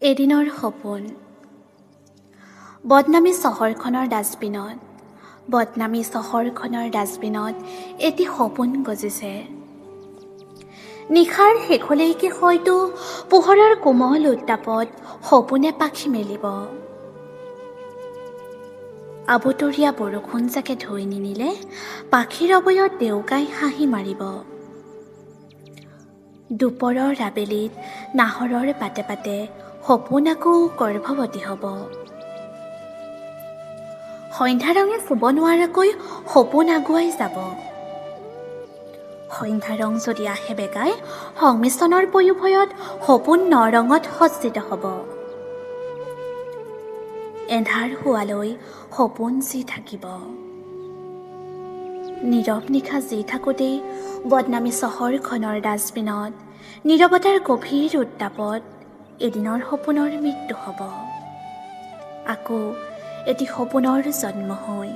এদিনৰ সপোন। বদনামী চহৰখনৰ ডাষ্টবিনত, বদনামী চহৰখনৰ ডাষ্টবিনত এটি সপোন গজিছে। নিশাৰ শেষলৈকে হয়তো পোহৰৰ কোমল উত্তাপত সপোনে পাখি মেলিব। আবতৰীয়া বৰষুণজাকে ধুই নিনিলে পাখিৰ অৱয়ত ডেউকাই হাঁহি মাৰিব। দুপৰৰ আবেলিত নাহৰৰ পাতে পাতে সপোন আকৌ গৰ্ভৱতী হ'ব। সন্ধ্যা ৰঙে চুব নোৱাৰাকৈ সপোন আগুৱাই যাব। সন্ধ্যা ৰং যদি আহে বেগাই, সংমিশ্ৰণৰ পয়োভয়ত সপোন নৰঙত সজ্জিত হ'ব। এন্ধাৰ হোৱালৈ সপোন জী থাকিব। নীৰৱ নিশা জী থাকোঁতেই বদনামী চহৰখনৰ ডাষ্টবিনত নীৰৱতাৰ গভীৰ উত্তাপত এদিনৰ সপোনৰ মৃত্যু হ'ব। আকৌ এটি সপোনৰ জন্ম হৈ